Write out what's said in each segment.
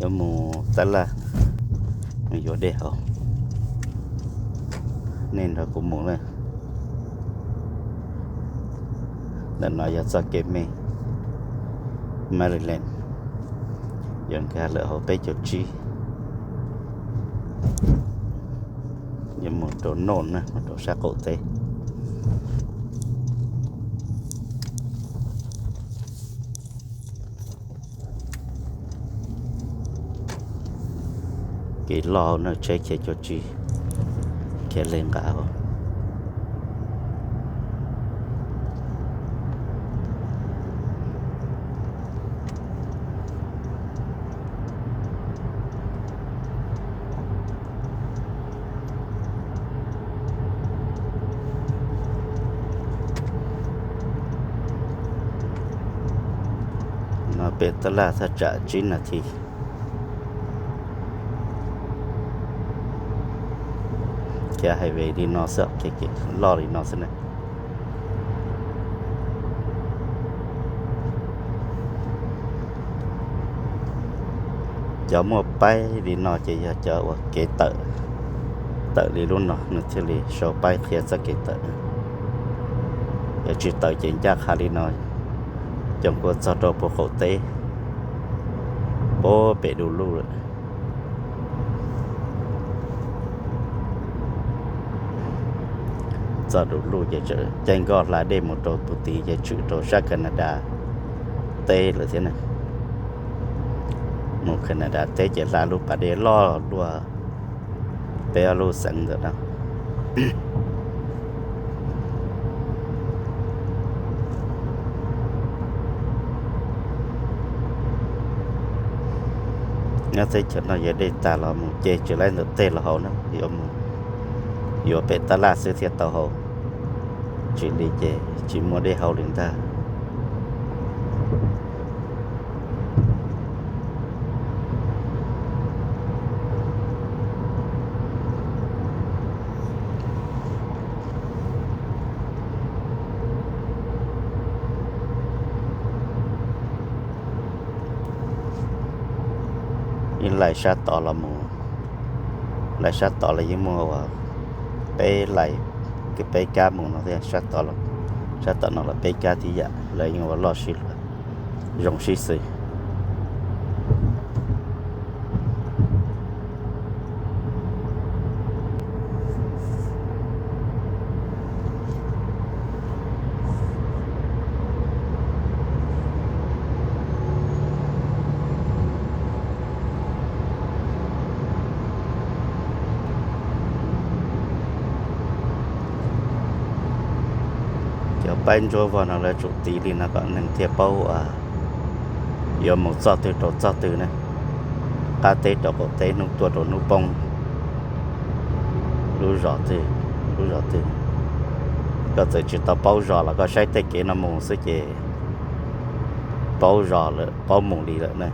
Yuav mus tab laj, mus yuav dej haus. Nej nrog kuv mus na. Ntawm no yog txoj kev me Maryland, yuav nkag lawm hauv peb caug tsib, yuav mus rau noj na, mus rau sab qaum teb. Kev loj na, tsheb khiav cuag tsi, khiav li nqa. No pem tab laj thaj tsam tsib nas this. Khiav highway li no xwb, kev loj li no xwb na. Cov muaj paib li no ces yog cov uas kev tawm, tawm li lub no nws thiaj li sau paib qhia txoj kev tawm. Yog tsis tawm ces ncaj qha li no, coom kua txog rau puag qaum teb, puag pem du lug lawm. Txog du lug ces caij nkoj hla dej mus rau tus tid ces tshwm rau sab Canada teb lawm thiab na. Mus Canada teb ces hla lub pas dej loj luaj peb ob lub xeev ntawm no. Nyob teb chaws no yog dej tag los mus ces tsis laib ntawm tej los haus na, yuav mus, yuav pem tab laj xwb thiaj tau haus, tsis li ces tsis muaj dej haus li ntag. Yeej laim sab tod los mus, laim sab tod los yeej muaj uas peb laim, peb kab mus no thiab, sab tod, sab tom no los peb kab tib yam, lawv yeej ua loj sib luag, zoo sib xws. Cov paib ntsuab vog no lawv tsum tiv li no kom neeg thiaj paub yuav mus txoj twg rau txoj twg na, qab teb rau qaum teb, hnub tuaj rau hnub poob, lub zos twg, lub zos twg. Koj txawm tsis tau paub zos los koj saib tej kev no mus xwb ces paub zos lawm, paub mus li lawm na.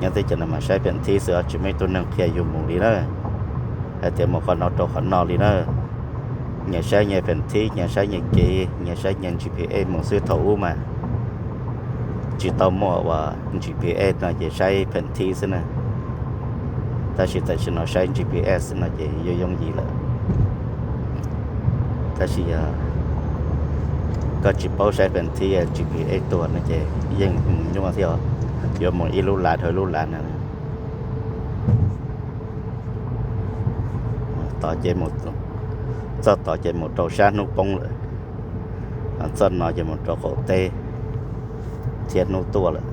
Nyob teb chaws no mas saib peem thib xwb os, tsis muaj ib tug neeg qhia yus mus li na, hais tias mus qhov no rau qhov no li na. Nyias saib nyias peem thib, nyias saib nyias kev, nyias saib nyias G P S mus xwb. Thaum ub mas tsis tau muaj uas G P S no ces saib peem thib xwb na. Tab sis tam sim no saib G P S no ces yuav yooj yim lawm. Tab sis yog koj tsis paub saib peem thib, G P S tuag no ces yeej mus nyuaj thiab os, yuav mus ib lub lav dhau ib lub lav na. Tod ces, txoj tod ces mus rau sab hnub poob lawm, txoj no ces mus rau qaum teb thiab hnub tuaj lawm.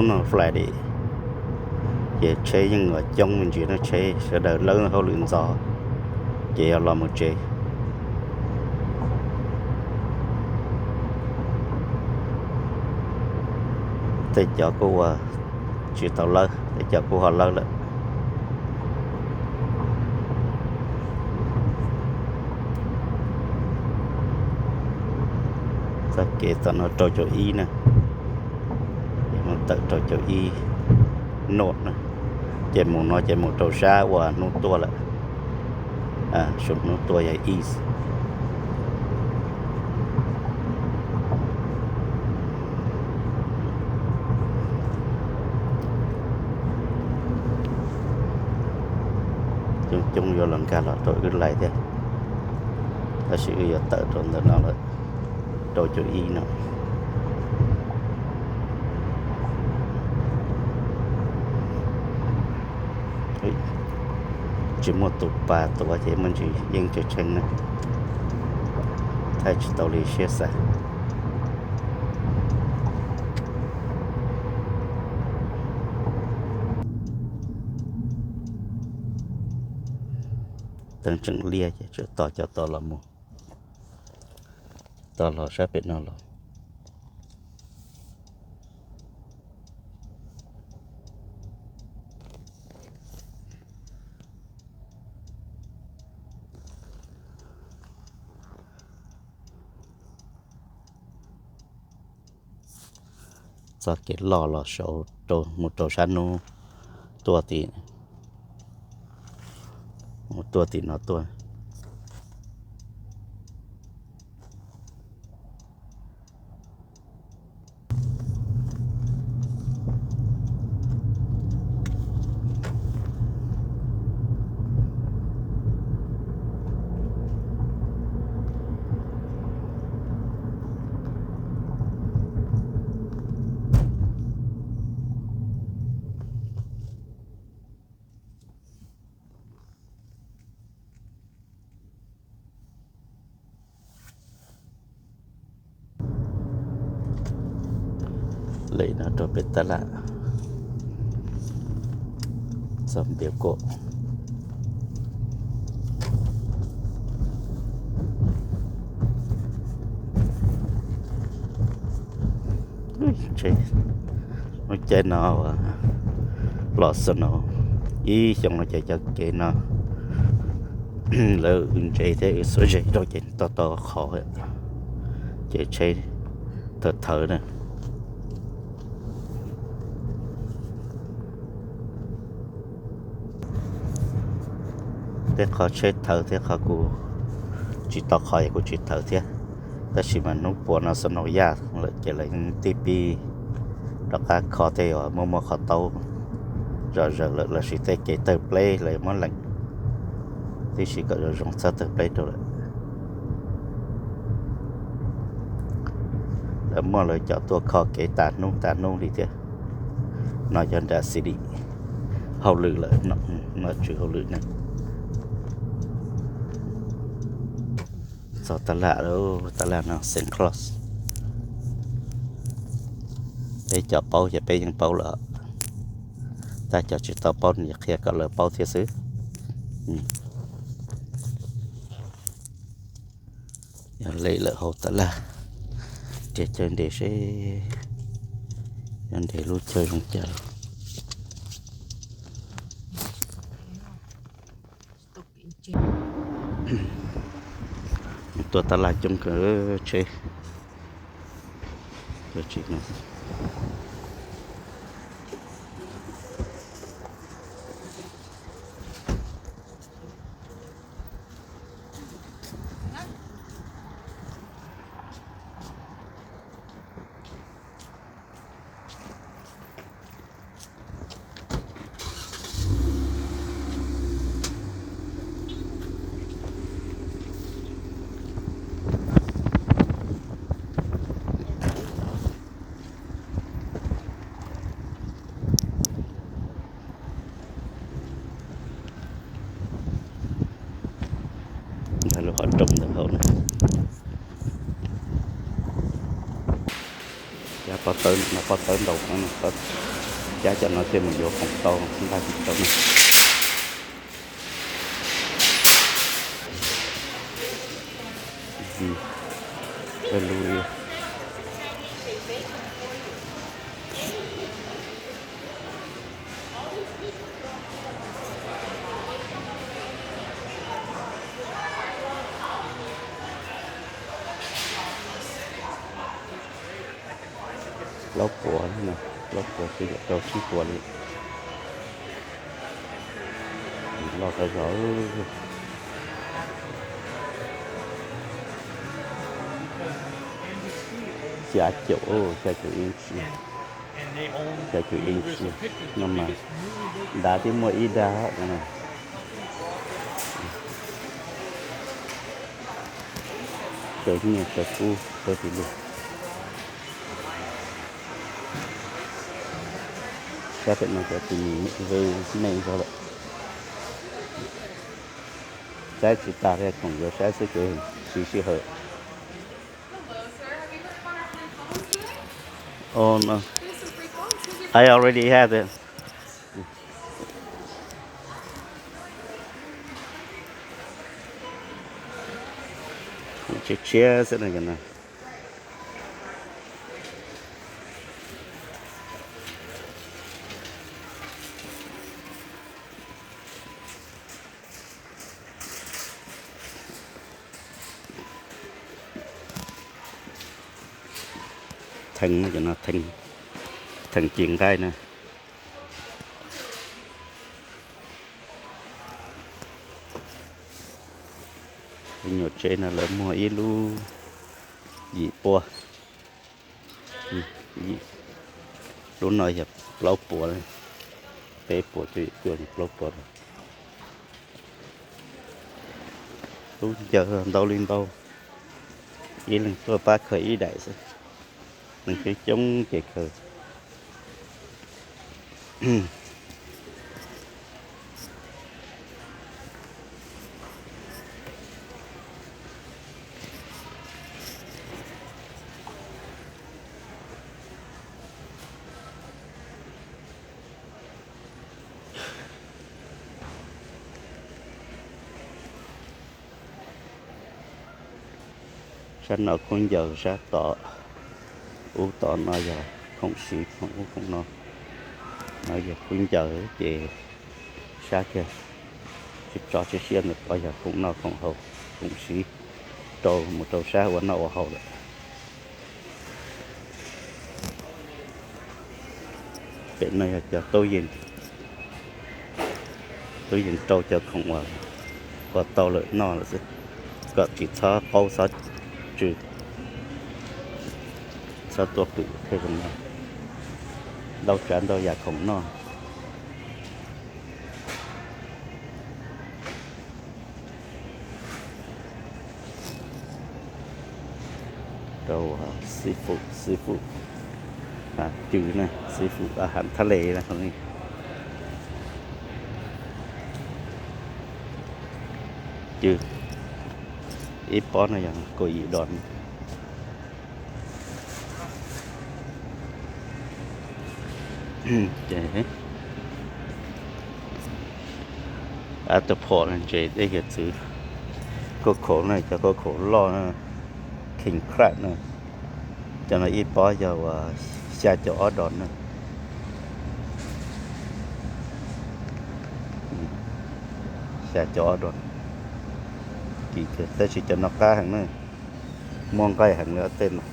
No Friday ces tsheb yeej coob me ntsis no, tsheb sawv daws lawb hauj lwm ntxov ces yog los mus tsev. Tej cov kuj ua tsis tau lawb, tej cov kuj ho lawb lawm. Txoj kev tom no rau caum ib na, mus tawm rau caum ib nod na, ces mus no ces mus rau sab uas hnub tuaj lawm, sab hnub tuaj yog east. Coob coob yuav los nkag los rau wb lais thiab, tab sis wb yuav tawm rau ntawm no lawm, rau caum ib no. Tsis muaj tus pas tuav ces muaj ntsis yeej tseem tsheej na, thaij tsis tau li siab xav. Teeb tseem liaj ces tseem tos cov tod los mus, tos los sab pem no los. Txoj kev loj los saud mus rau sab hnub tuaj tim, mus tuaj tim no tuaj. Lem no rau pem tab laj txog ntiav kom. Lub caij no los snow, ib xyoo no ces cov kev no lawv wb ntse thiab wb xuab zes rau ces tau tau qhov, ces tsheb thawv thawv na. Tej qhov tsheb thawv thiab qhov kuv tsis tau qhov es kuv tsis thawv thiab. Tab sis mas hnub puas no snow yaj lawm ces lawv tib pib rov qab kho tej uas muaj muaj qhov taub zom zaws lawm lossis tej kev tawg pleb lawv muab leem, tib si kom zoo zoo txhob tawg pleb rau lawm. Lawv muaj lawv cov tuaj kho kev tas hnub tas hnub li thiab. No yog nram city hauj lwm lawm, nom tswv hauj lwm na. Txog tab laj, tab laj no Saint Claus. Peb cov paub ces peb yeej paub lawm, tab cov tsis tau paub nws qhia kom lawv paub thiab xwb. Yog lem lawm hauv tab laj, tias caw nres seb, caw nres lub caw zoo cas. Tuaj tab laj coob kawg tsheb. Nkag lub qhov rooj ntawm hauv na. Cab Pob tawb no, pob tawb ntaus no, cab cov no thiaj mus yuav khoom tau, nqa tsis tau no. Plaub puas, plaub puas twb yuav rau tsib puas li. Loj tag zog. Xya caum, xya caum ib ntsia, xya caum ib ntsia no mas dav twb muaj ib dag no. Tsawg nyiaj tsawg kub tag tis li. Sab pem no cov tus me zog lawm. Saib tsis tas li, khoom yuav saib xwb ces siv sij hawm. Oh no, I already have it. Khoom tshiab tshiab xwb no. Theem no, theem ci nqaij na. Nyuam tsev no lawv muag ib lub yim puas, lub no yog plaub puas, peb puas cuaj, plaub puas. Lub ncawg ntau li ntau, ib leeg tuaj pab khaws ib daim xwb, neeg coob coob ces khaws. Sab no khaub ncaws, sab tod ub tod no yog khoom siv, khoom ub khoom no. No yog khaub ncaws ces sab kiag tso tshiab ntawm ko yog khoom noj khoom haus, khoom siv rau mus rau sab ua noj ua haus lawm. Pem no yog cov tub yees, tub yees rau cov khoom uas ua tau lawm noj lawm xwb, kom tsis txhob qaub txhob tsw, txhob tuaj pwm thiaj zoo noj. Ntau tsav ntau yam khoom noj. Rau seafood, seafood, cw na, seafood, a has thab le na. Cw ib pob no yog kaum yim dos. Octopus no ntses dej hiav txwv. Kauj khaum na, cov kauj khaum loj na, king crab na, cov no ib pob yog uas xya caum ob dos na. Xya caum ob dos. Kim kawg tab sis cov no qab heev na, muaj nqaij heev li tej no.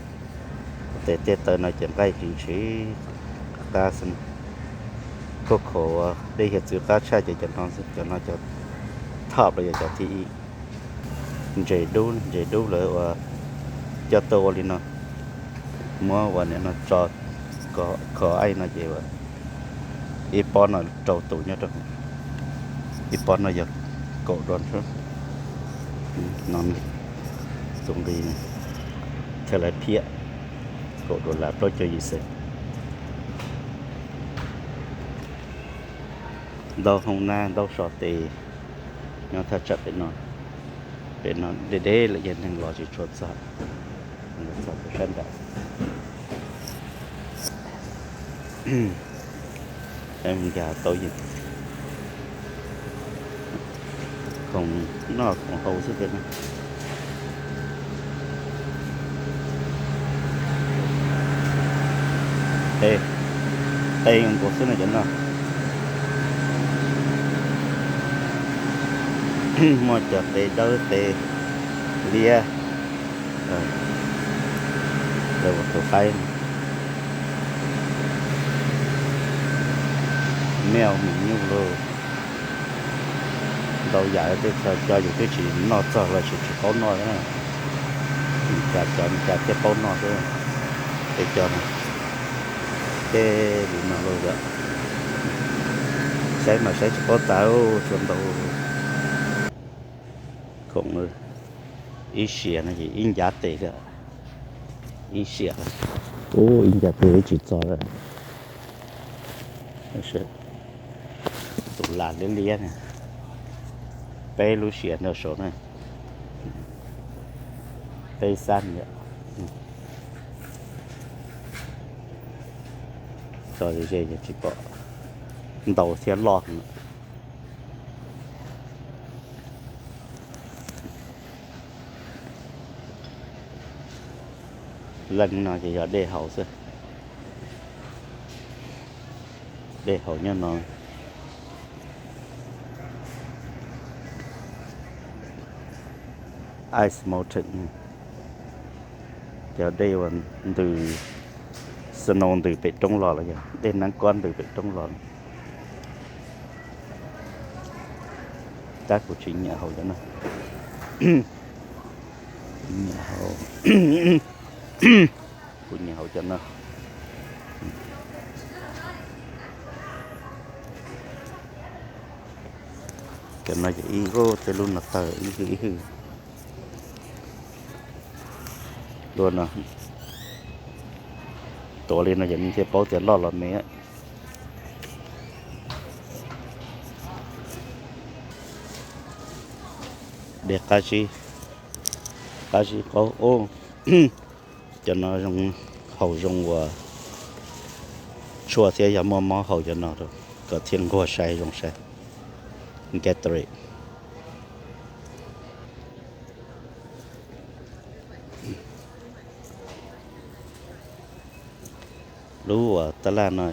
Tes tej taw no ces nqaij tsis ntshiv, qab xwb. Kauj khaum dej hiav txwv qab tshaj ces cov no xwb, cov no cov top los yog cov thib ib. Ntses dub, ntses dub lawv uas coj tuaj ua li no, muab ua nim no tso kho aij no ces ib pob no rau tus nyob rau, ib pob no yog kaum dos. No tus nqi thiaj li phiaj, kaum dollar plaub caug yim xees. Ntau hoob nab ntau so tes nyob thaj tsam pem no. Pem no deb deb lawm ces neeg los tsis tshua txog, los txog pem sab nram. Saib mus nkag tau yim, khoom noj khoom haus xwb tiag. Qe, qe nkaus xwb no cov no. Muaj cov qe dawb qe liab, lawv ua tus qaib, mej mus nyuj lauj. Ntau yam tej txhia cov yus twb tsis noj txog los tsis tsis paub noj na. Cas cov cas thiaj paub noj xwb. Tej cov no, tej li no lauj yom. Saib mas saib tsis paub tas, tshuav ntau. Khoom ib siav no ces ib ncav tes, ib siav, ib ncav tes tsis txog lawm. Tus las liab liab na, peb lub siav ntawm saud na, peb xab yom. Tso ze ze tsis pom, ntau thiab loj. Leej no ces yog dej haus xwb, dej haus nyob no. Ice Mountain, cov dej uas ntws, snow ntws pem roob los los yog dej nab kob ntws pem roob los. Tab kuv tsis nyiam haus cov no, nyiam haus, kuv nyiam haus cov no. Cov no ces ib, tej lub no tawg ib hwj ib hwj. Lub no tuav li no ces nws thiaj paub tias loj los me. Dej qab zib, qab zib qaub. Cov no zoo, haus zoo ua tshuaj thiab yog muaj mob haus cov no rau kom thiaj nquag sai zoo sai. Gatorade. Lub uas tab laj no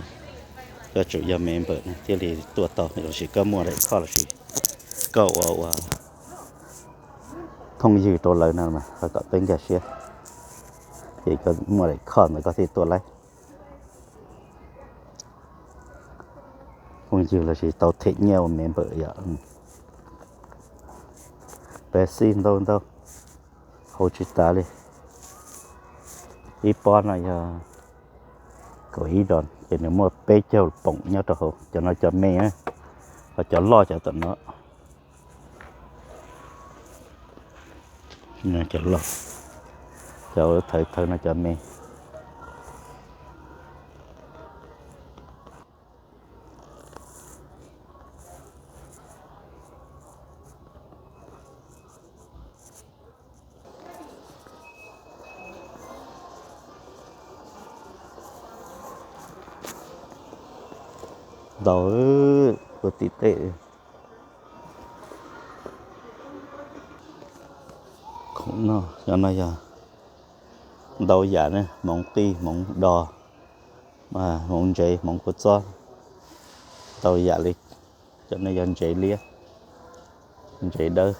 koj tsum yog member thiaj li tuaj tau, los sis koj muaj daim khoj los sis koj ua ua phooj ywg rau lawv no mas kom peb nkag siab, ces koj muaj daim khoj ntawd koj thiaj tuaj laib. Phooj ywg los sis tau them nyiaj ua member yom. Pepsi ntau ntau, haus tsis tas li. Ib pob no yog kaum ib dos ces nws muaj peb caug poom nyob rau hauv. Cov no cov me, ho cov loj cov tom no. Cov loj, cov thawv thawv no cov me. Ntau, ua tim tej. Khoom no, cov no yog ntau yam ne, hmoov qij, hmoov do, hmoov ntsev, hmoov kua txob, ntau yam li. Cov no yog ntsev liab, ntsev dawb.